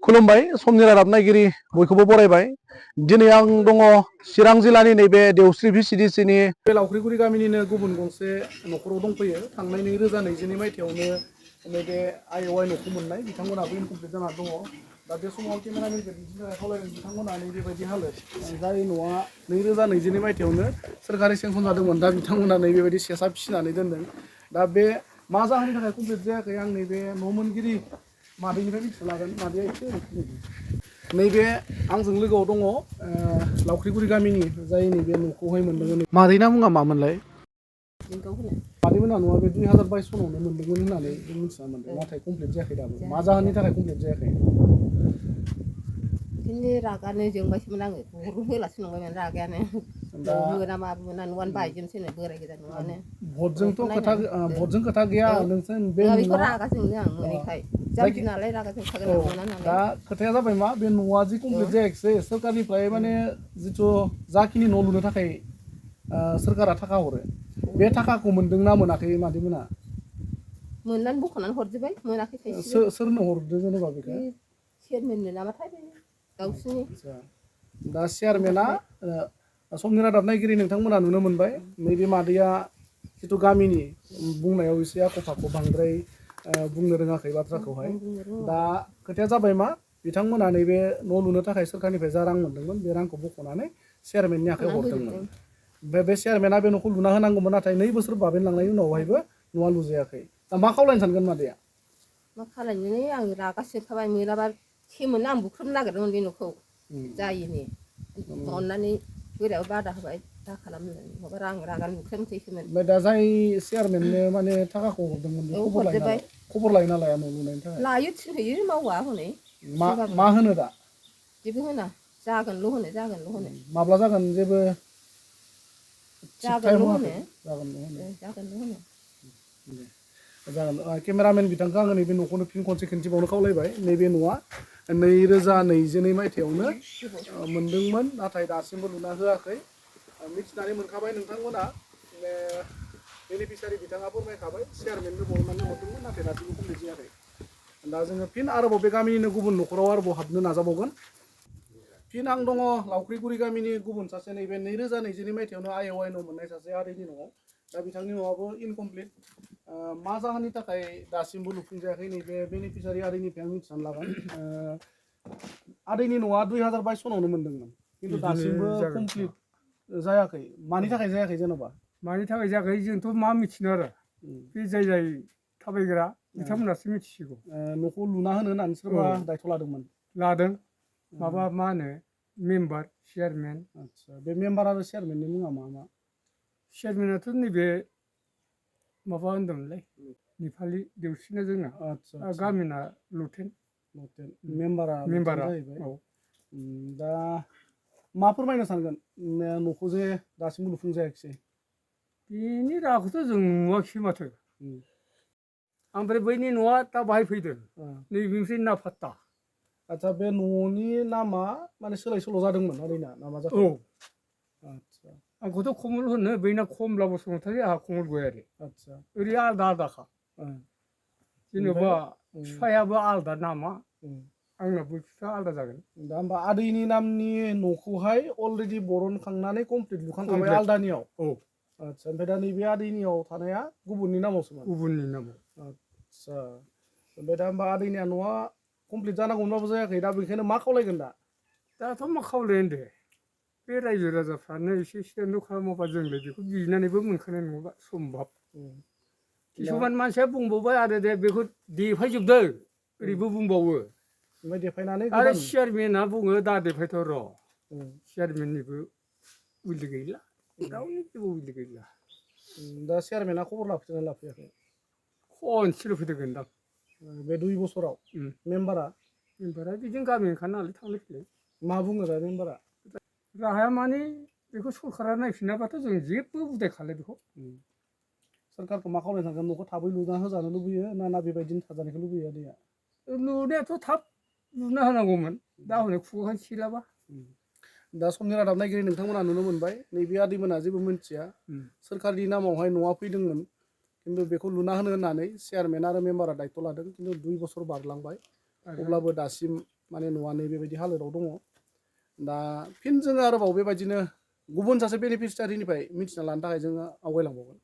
खुलुमबाय समनि रादाब नायगिरि बयखौबो बरायबाय दिनै आं दङ चिरां जिल्लानि नैबे देवस्रि भिसिडिसिनि बे लावख्रिगुरि गामिनिनो गुबुन गंसे न'खराव दंफैयो थांनाय 2022 मायथाइयावनो नैबे आइ न'खौ मोननाय बिथांमोनाबो इनकमप्लिट जाना दङ दा बे समाव केमेरामेनखौ दिन्थिनो थाखाय खावलायदों बिथांमोना नैबेबायदि हालोद जाय न'आ 2022 मायथाइयावनो सोरखारि सेंसन जादोंमोन दा बिथांमोना नैबेबायदि सेसा फिसिनानै दोनदों दा बे मा जाहोननि थाखाय कमप्लिट जायाखै आं नैबे न' मोनगिरि मादैनिफ्राय मिथिना लागोन मादैया एसे नैबे आंजों लोगोआव दङ लावख्रिगुरि गामिनि जाय नैबे न'खौहाय मोनदोंमोन मादैना मुङा मामोनलाय मादैमोना न'आ बे 2022 सनावनो मोनदोंमोन होननानै जों मिथिना मोनदों नाथाय कमप्लिट जायाखै दाबो मा जाहोननि थाखाय कमप्लिट जायाखै बिदिनो रागानो जोंबायसोमोन आङो गरु होलासो नंबायमोन रागायानो मोना माबो मोना न'आनो बायजोबनोसैनो बोराय गोदा न'आनो भटजों खोथा गैया नोंसोर बे बेखौ रागा जोंदों आं मोनैखाय जाम्बि नालाय रागा जोंखागोन आं मोना नालाय दा खोथाया जाबाय मा बे न'आ जि कमप्लिट जायाखिसै सोरखारनिफ्राय माने जिथु जाखिनि न' लुनो थाखाय सोरखारा थाखा हरो बे थाखाखौ मोनदोंना मोनाखै मादैमोना मोननानै बख'नानै हरजोब्बाय मोनाखै थाइसेबो सोरनो हरदों जेनेबा बेखौ चेयारमेननो नामाथाय गावसिनि दा चेयारमेना समनि रादाब नायगिरि नोंथांमोना नुनो मोनबाय नैबे मादैया जिथु गामिनि बुंनायाव एसे आख' फाख' बांद्राय बुंनो रोङाखै बाथ्राखौहाय दा खोथाया जाबाय मा बिथांमोना नैबे न' लुनो थाखाय सोरखारनिफ्राय जा रां मोनदोंमोन बे रांखौ बख'नानै चेयारमेननि आखायाव हरदोंमोन ओमफ्राय बे चेयारमेना बे न'खौ लुना होनांगौमोन नाथाय 2 बोसोर बाबेनलांनायनि उनावहायबो न'आ लुजायाखै दा मा खावलायनो सानगोन मादैया मा खालायनो आं रागा जोंखाबाय मोनाबा सेमोन आं बुख्रुबनो नागिरदोंमोन बे न'खौ जायिनि अननानै बोरायाबो बादा होबाय दा खालामनो नङाबा आं रागानो बुख्रेबनोसैसोमोन ओमफ्राय दा जाय चेयारमेननो माने थाखाखौ हरदोंमोन बे खबर लायना लाया न' लुनायनि थाखाय लायो थिनहैयो मावा हनै मा होनो दा जेबो होना जागोनल' होनो माब्ला जागोन जेबो जागोनल' होनो जागोन केमेरामेन बिथांखौ आङो नैबे न'खौनो फिन खनसे खिन्थिबावनो खावलायबाय नैबे न'आ 2022 मायथाइयावनो मोनदोंमोन नाथाय दासिमबो लुना होआखै मिथिनानै मोनखाबाय नोंथांमोना बेनिफिसारि बिथाङा फोरमायखाबाय चेयारमेननो बरनानै हरदोंमोन नाथाय दासिमबो कमप्लिट जायाखै दा जोङो फिन आरोबाव बे गामिनिनो गुबुन न'खराव आरोबाव हाबनो नाजाबावगोन फिन आं दङ लावख्रिगुरि गामिनि गुबुन सासे नैबे 2022 मायथाइयावनो आइ न' मोननाय सासे आदैनि न'आव दा बिथांनि न'आबो इनकमप्लिट मा जाहोननि थाखाय दासिमबो लुफुंजायाखै नैबे बेनिफिसारि आदैनिफ्राय आं मिथिनानै लागोन आदैनि न'आ 2022 सनावनो मोनदोंमोन खिन्थु दासिमबो कमप्लिट जायाखै मानि थाखाय जायाखै जेन'बा मानि थाखाय जायाखै जोंथ' मा मिथिनो आरो बे जाय थाबायग्रा बिथांमोनासो मिथिसिगौ न'खौ लुना होनो होननानै सोरबा दायथ' लादों माबा मा होनो मेम्बार चेयारमेन आदसा बे मेम्बार आरो चेयारमेननि मुङा मा चेयारमेनाथ' नैबे माबा होनदोंमोनलै नेपालि देवसिना जोंना गामिना लुथेन मेम्बारा जाहैबाय दा मा फोरमायनो सानगोन न'खौ जे दासिमबो लुफुंजायाखिसै बेनि राहाखौथ' जों नुवाखिसै माथो ओमफ्राय बैनि न'आ दा बाहाय फैदों नैबेनिफ्राय ना फात्ता आदसा बे न'नि नामा माने सोलाय सोल' जादोंमोन ओरैना नामा जाखो आदसा आंखौथ' कमल होनो बैना कमला बसुमतारी आंहा कमल गयारि आदसा ओरै आलदा आलदाखा जेनेबा बिफायाबो आलदा नामा आंना बैसोआ आलदा जागोन दा होमबा आदैनि नामनि न'खौहाय अलरेडि बरनखांनानै कमप्लिट लुखांखाबाय आलदानियाव आदसा ओमफ्राय दा नैबे आदैनियाव थानाया गुबुननि नामावसोमोन गुबुननि नामाव आदसा ओमफ्राय दा होमबा आदैनिया न'आ कमप्लिट जानांगौब्लाबो जायाखै दा बेखायनो मा खावलायगोन दाथ' मा खावलायनो दे बे रायजो राजाफ्रानो एसे स्टेन्ड खालामोबा जोंलाय बेखौ बिनानैबो मोनखानाय नङा सम्भब किसुमान मानसिया बुंबावबाय आरो दे बेखौ देफायजोबदों ओरैबो बुंबावो ओमफ्राय देफायनानै आरो चेयारमेना बुङो दा देफायथ' र' चेयारमेननिबो उइल गैला रावनिबो उइल गैला दा चेयारमेना खबर लाफैदोंना लाफैयाखै खनसेल' फैदोंदां बे 2 बोसोराव मेम्बारा बिदिनो गामिनिखा नालाय थांलाय फैलाय मा बुङो दा मेम्बारा राहाया माने बेखौ सरकारा नायफिनाबाथ' जों जेबो उदाय खालाय बेखौ सोरखारखौ मा खावलायनो सानगोन न'खौ थाबै लुना होजानो लुबैयो ना बेबायदिनो थाजानायखौ लुबैयो आदैया लुनायाथ' थाब लुना होनांगौमोन दा हनै खुगाखौनो सिलाबा दा समनि रादाब नायगिरि नोंथांमोना नुनो मोनबाय नैबे आदैमोना जेबो मिथिया सोरखारनि नामावहाय न'आ फैदोंमोन खिन्थु बेखौ लुना होनो होननानै चेयारमेन आरो मेम्बारा दायथ' लादों खिन्थु 2 बोसोर बारलांबाय अब्लाबो दासिम माने न'आ नै बेबायदि हालोदाव दङ दा फिन जोङो आरोबाव बेबायदिनो गुबुन सासे बेनिफिसियारिनिफ्राय मिथिना लानो थाखाय जोङो आवगायलांबावगोन